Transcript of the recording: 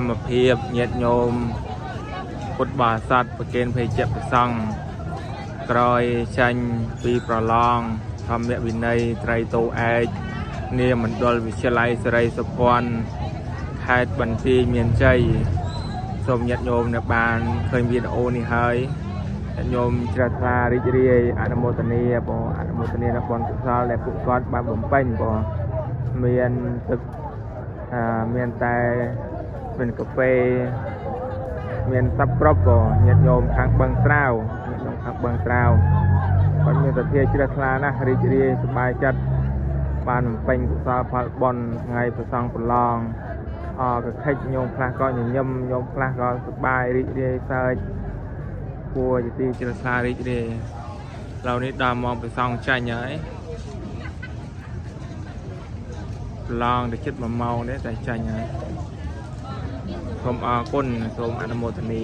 ម្មភាពញាតិញោមពុទ្ធបរិស័ទប្រគេនភេសជ្ជៈព្រះសង្ឃក្រោយចាញ់ពីប្រឡងធម្មវិន័យត្រីតោឯកនាមណ្ឌលវិទ្យាល័យសិរីសុភ័ណ្ឌខេត្តបន្ទាយមានជ័យសូមញាតិញោមនៅបានឃើញវីដេអូនេះហើយញាតិញោមជ្រះថ្លារីករាយអនុមោទនាបងអនុមោទនាដល់បុណ្យកុសលដែលពួកគាត់បានបំពេញបងមានទឹកមានតែមានកាហ្វេមានសັບគ្រប់បងញាតិញោមខាងបឹងត្រាវញាតិញោមខាងបឹងត្រាវគាត់មានសទ្ធាជ្រះថ្លាណាស់រីករាយសប្បាយចិត្តបានបំពេញកុសលផលបុណ្យថ្ងៃប្រសង់ប្រឡងអកខិចញោមខ្លះក៏ញញឹមញោមខ្លះក៏សប្បាយរីករាយសើចគួរជាទីជ្រះថ្លារីករាយឥឡូវនេះដល់ម៉ោងប្រសង់ចាញ់ហើយប្រឡងទៅជិត1ម៉ោងទេតែចាញ់ហើយសូមអរគុណសូមអនុមោទនា